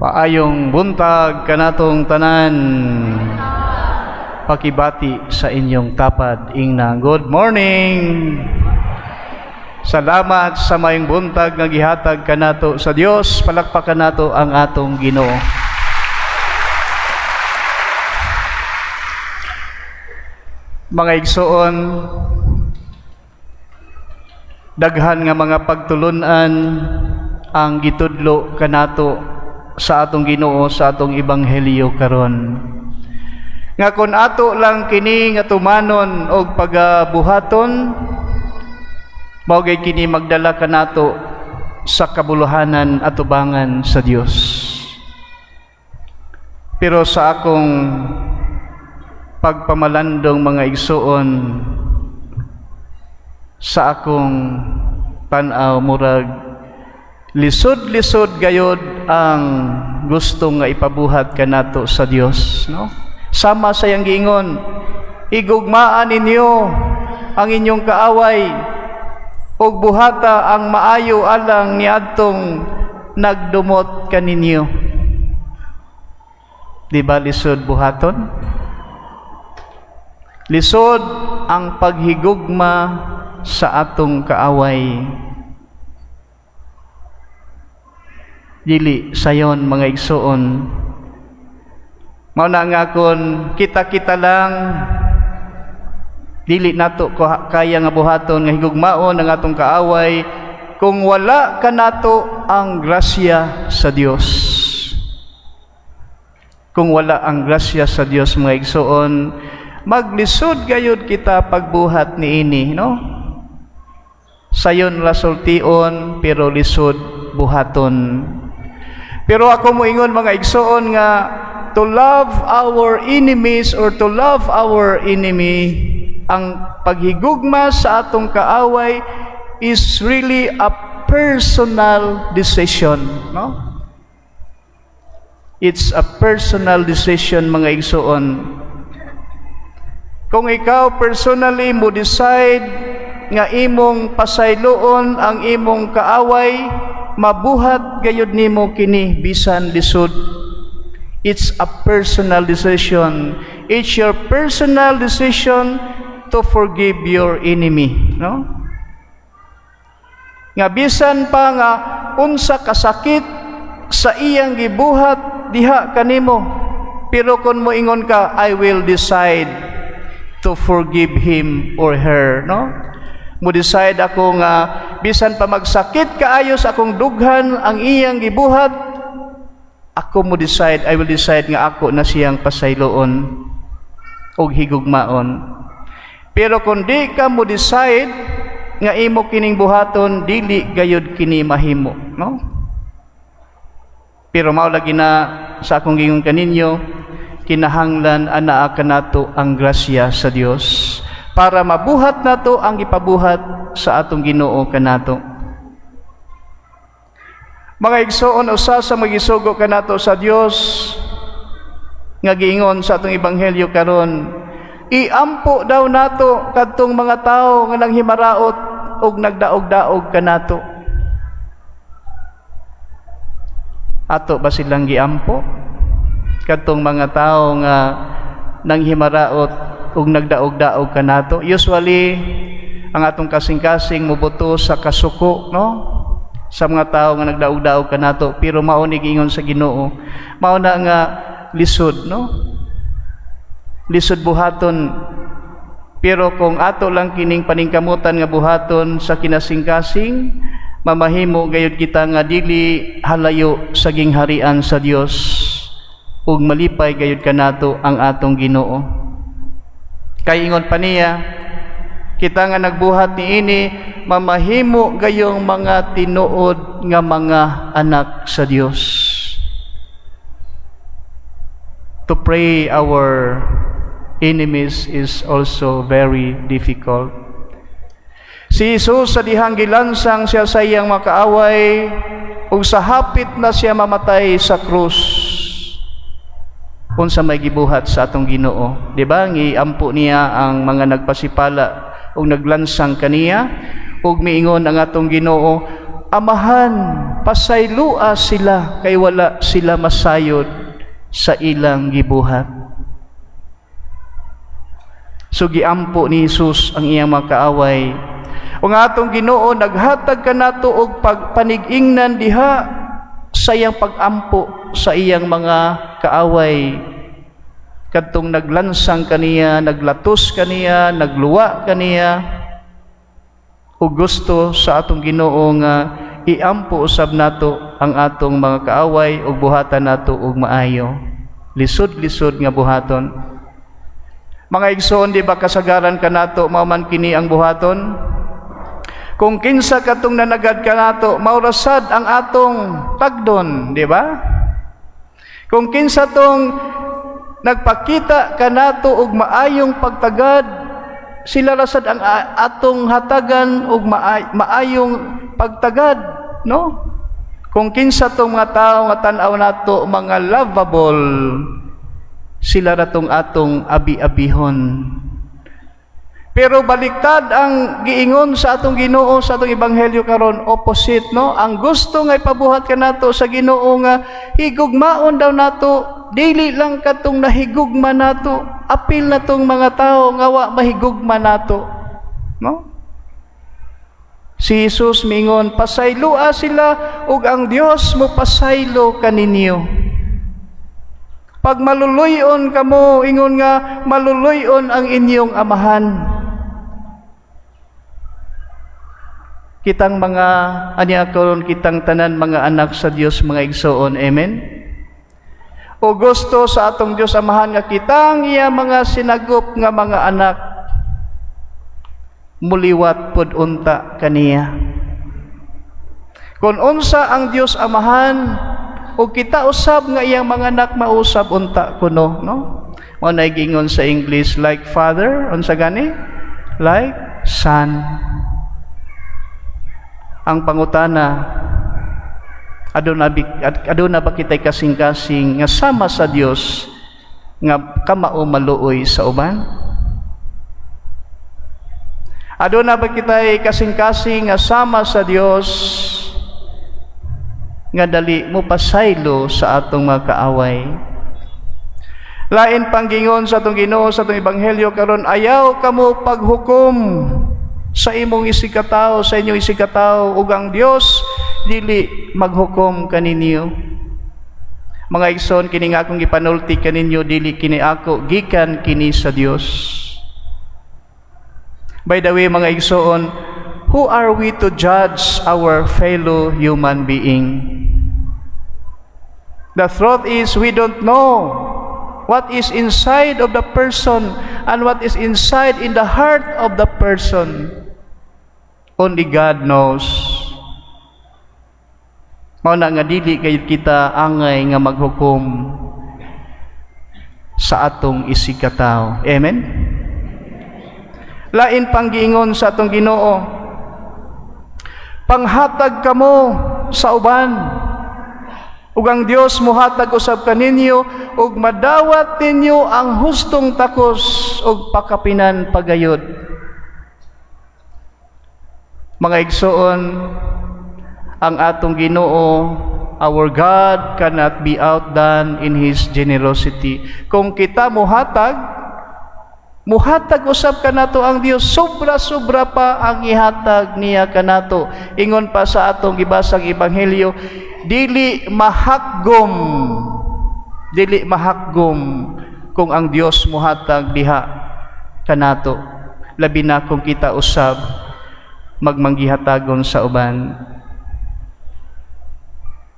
Maayong buntag kanatong tanan. Pakibati sa inyong tapad ingna, "Good morning." Salamat sa maayong buntag nga gihatag kanato sa Dios. Palakpakan nato ang atong Ginoo. Mga igsoon, daghan nga mga pagtulunan ang gitudlo kanato sa atong Ginoo sa atong ebanghelyo karon. Nga kun ato lang kini nga tumanon og pagabuhaton, mao gay kini magdala kanato sa kabuluhanan atubangan sa Dios. Pero sa akong pagpamalandong, mga igsoon, sa akong tan-aw, murag lisod-lisod gayod ang gusto nga ipabuhat kanato sa Dios, no? Sama sa iyang giingon, "Igugmaan ninyo ang inyong kaaway ug buhata ang maayo alang niadtong nagdumot kaninyo." Di ba lisod buhaton? Lisod ang paghigugma sa atong kaaway. Dili sayon, mga igsoon. Mao na nga kon kita-kita lang, dili nato kaya nga buhaton nga higugmaon ang atong kaaway kung wala kanato ang grasya sa Dios. Kung wala ang grasya sa Dios, mga igsoon, maglisod gayud kita pagbuhat niini, no? Sayon ra sultion pero lisod buhaton. Pero ako moingon, mga igsoon, nga to love our enemies or to love our enemy, ang paghigugma sa atong kaaway is really a personal decision, no? It's a personal decision, mga igsoon. Kung ikaw personally mo decide nga imong pasayloon ang imong kaaway, mabuhat gayud nimo kini bisan lisod. It's a personal decision. It's your personal decision to forgive your enemy, no? Nga bisan pa nga unsa kasakit sa iyang gibuhat diha kanimo, pero kung moingon ka, "I will decide to forgive him or her," no? Mo decide ako nga bisan pa magsakit kaayo sa akong dughan ang iyang gibuhat, ako mo decide, I will decide nga ako na siyang pasayloon og higugmaon. Pero kung di ka mo decide nga imo kining buhaton, dili gayud kini mahimo, no? Pero mao lagi na sa akong giingon kaninyo, kinahanglan anaa kanato ang grasya sa Dios para mabuhat nato ang gipabuhat sa atong Ginoo kanato. Mga igsoon, usa sa magisugo kanato sa Dios nga giingon sa atong ebanghelyo karon, iampo daw nato kadtong mga tawo nga nanghimaraot og nagdaog-daog kanato. Ato ba silang giampo? Kadtong mga tawo nga nanghimaraot ug nagdaog-daog kanato. Usually ang atong kasing-kasing mobuto sa kasuko, no? Sa mga tawo nga nagdaog-daog kanato, pero mao ni giingon sa Ginoo. Mao na nga lisod, no? Lisod buhaton. Pero kung ato lang kining paningkamutan nga buhaton sa kinasing-kasing, mamahimo gayud kita nga dili halayo sa gingharian sa Dios ug malipay gayud kanato ang atong Ginoo. Kay ingon pa niya, kita nga nagbuhat niini, mamahimo gayong mga tinuod nga mga anak sa Dios. To pray our enemies is also very difficult. Si Jesus, sa dihang gilansang siya sa iyang makaaway ug sa hapit na siya mamatay sa krus, unsa may gibuhat sa atong Ginoo? Di ba giampo niya ang mga nagpasipala ug naglansang kaniya, ug miingon ang atong Ginoo, "Amahan, pasaylua sila kay wala sila masayod sa ilang gibuhat." So giampo ni Jesus ang iyang mga kaaway. Ug ang atong Ginoo naghatag kanato og pagpanigingnan diha sa iyang pagampo sa iyang mga kaaway, kadtong naglansang kaniya, naglatos kaniya, nagluwa kaniya. Ug gusto sa atong Ginoo nga iampo usab nato ang atong mga kaaway ug buhatan nato og maayo. Lisod-lisod nga buhaton. Mga igsoon, di ba kasagaran kanato mao man kini ang buhaton? Kung kinsa katong nanagad kanato, mao ra sad ang atong tagdon, di ba? Kung kinsa tong nagpakita kanato og maayong pagtagad, sila ra sad ang atong hatagan og maayong pagtagad, no? Kung kinsa tong mga tao nga tan-aw nato mga lovable, sila ra tong atong abi-abihon. Pero baliktad ang giingon sa atong Ginoo sa atong ebanghelyo karon, opposite, no? Ang gusto nga ipabuhat kanato sa Ginoo nga higugmaon daw nato, dili lang katong nahigugma nato, apil na tong mga tao nga wa mahigugma nato, no? Si Jesus mingon, "Pasayloa sila ug ang Dios mo pasaylo kaninyo." Pag maluluy-on kamo, ingon nga maluluy-on ang inyong amahan. Kitang mga anya karon, kitang tanan mga anak sa Dios, mga igsoon. Amen. O gusto sa atong Dios Amahan nga kitang iya mga sinagop nga mga anak muliwat pud unta kaniya. Kung unsa ang Dios Amahan ug kita usab nga iyang mga anak, mausab unta kuno, no? Mao na giingon sa English, "Like father," unsa gani? "Like son." Ang pangutana, aduna ba kitay kasing-kasing nga sama sa Dios nga kamao maluoy sa uban? Aduna ba kitay kasing-kasing nga sama sa Dios nga dali mo pasaylo sa atong mga kaaway? Lain pang gingon sa atong Ginoo sa atong ebanghelyo karon, "Ayaw kamo paghukom sa imong isigkatawo, sa inyong isigkatawo, ug ang Dios dili maghukom kaninyo." Mga igsoon, kini nga akong gipanulti kaninyo, dili kini ako, gikan kini sa Dios. By the way, mga igsoon, who are we to judge our fellow human being? The truth is, we don't know what is inside of the person and what is inside in the heart of the person. Only God knows. Mao na nga dili kay kita angay nga maghukom sa atong isigkatawo. Amen. Lain pang giingon sa atong Ginoo, "Panghatag kamo sa uban ug ang Dios mohatag usab kaninyo, ug madawat ninyo ang hustong takos ug pakapinan pagayod." Mga igsoon, ang atong Ginoo, our God cannot be outdone in His generosity. Kung kita muhatag, muhatag usab kanato ang Dios, sobra-sobra pa ang ihatag niya kanato. Ingon pa sa atong gibasang ebanghelyo, dili mahakgom kung ang Dios muhatag diha kanato. Labi na kung kita usab magmanggihatagon sa uban.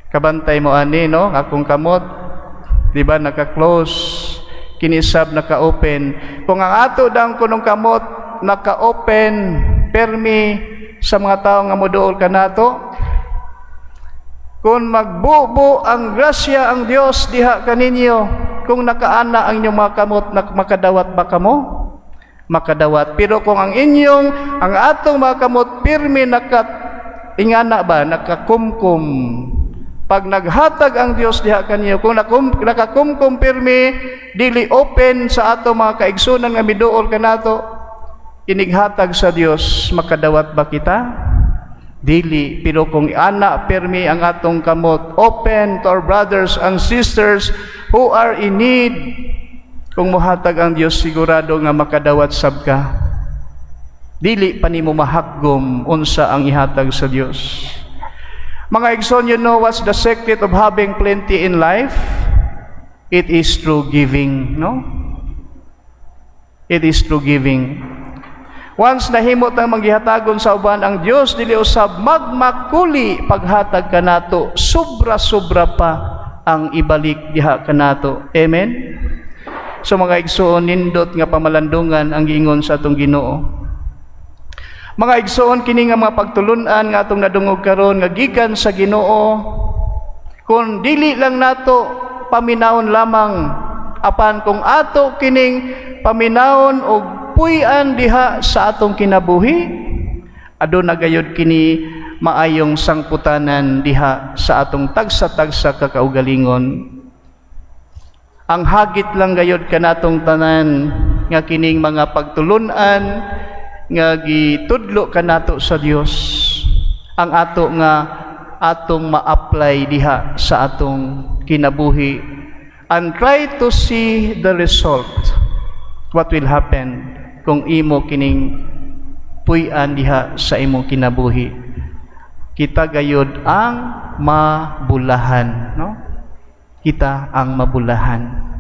Kabantay mo ani, no, akong kamot. Di ba naka-close, kini sab naka-open. Kung ang ato dang kunong kamot naka-open permi sa mga tao nga moduol kanato, kung magbubo ang grasya ang Dios diha kaninyo, kung nakaana ang inyong mga kamot, makadawat ba kamo? Makadawat. Pero kung ang atong mga kamot pirmi naka ingana ba, nakakumkum, pag naghatag ang Dios diha kaninyo, kung nakakumkum pirmi, dili open sa ato mga kaigsunan nga miduol kanato, inighatag sa Dios, makadawat ba kita? Dili, pero kung ana permi ang atong kamot open to our brothers and sisters who are in need, kung mohatag ang Dios, sigurado nga makadawat sab ka. Dili pa nimo mahakgom unsa ang ihatag sa Dios. Mga igsoon, you know what's the secret of having plenty in life? It is through giving, no? It is through giving. Once nahimo tang manggihatagon sa uban, ang Dios dili usab magmakuli paghatag kanato, sobra-sobra pa ang ibalik diha kanato. Amen. So mga igsoon, nindot nga pamalandungan ang giingon sa atong Ginoo. Mga igsoon, kini nga mga pagtulunan nga atong nadungog karon nga gikan sa Ginoo, kung dili lang nato paminawon lamang, apan kung ato kining paminawon og puy-an diha sa atong kinabuhi, aduna gayud kini maayong sangputanan diha sa atong tagsa-tagsa ka kaugalingon. Ang hagit lang gayud kanatong tanan nga kining mga pagtulunan nga gitudlo kanato sa Dios, ang ato nga atong ma-apply diha sa atong kinabuhi and try to see the result, what will happen kung imo kining puy-an diha sa imong kinabuhi. Kita gayud ang mabulahan, no? Kita ang mabulahan.